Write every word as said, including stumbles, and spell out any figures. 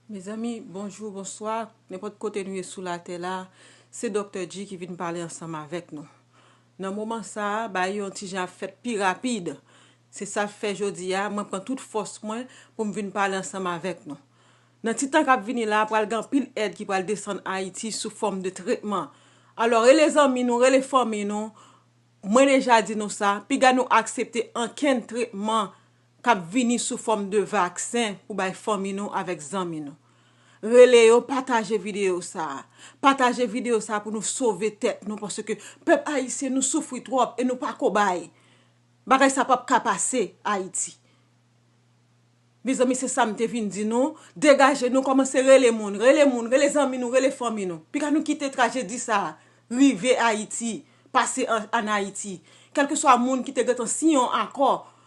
Mezanmi, bonjou, bonswa. Nenpòt kote nou ye sou latè la, se Doktè G ki vin pale ansanm avèk nou. Nan moman sa a, bagay yo yon ti jan ap fèt pi rapid. Se sa k fè jodi a, mwen pran tout fòs mwen pou m vin pale ansanm avèk nou. Nan ti tan k ap vini la, pral gen anpil èd ki pral desann Ayiti sou fòm de tretman. Alò, rele zanmi nou, rele fanmi nou. Mwen deja di nou sa, piga nou aksepte ankenn tretman k ap vini sou fòm de vaksen pou bay fanmi nou avèk zanmi nou. Rele yo, pataje videyo sa a. Pataje videyo sa a pou nou sove tèt nou, paske pèp ayisyen nou soufri twòp e nou pa kobay. Bagay sa p ap ka pase Ayiti. Mezanmi, se sa m te vin di nou. Degaje nou, kòmanse rele moun, rele moun, rele zanmi nou, rele fanmi nou. Piga nou kite trajedi sa a rive Ayiti, pase an, an Ayiti. Kèlkeswa moun ki te gentan siyen yon akò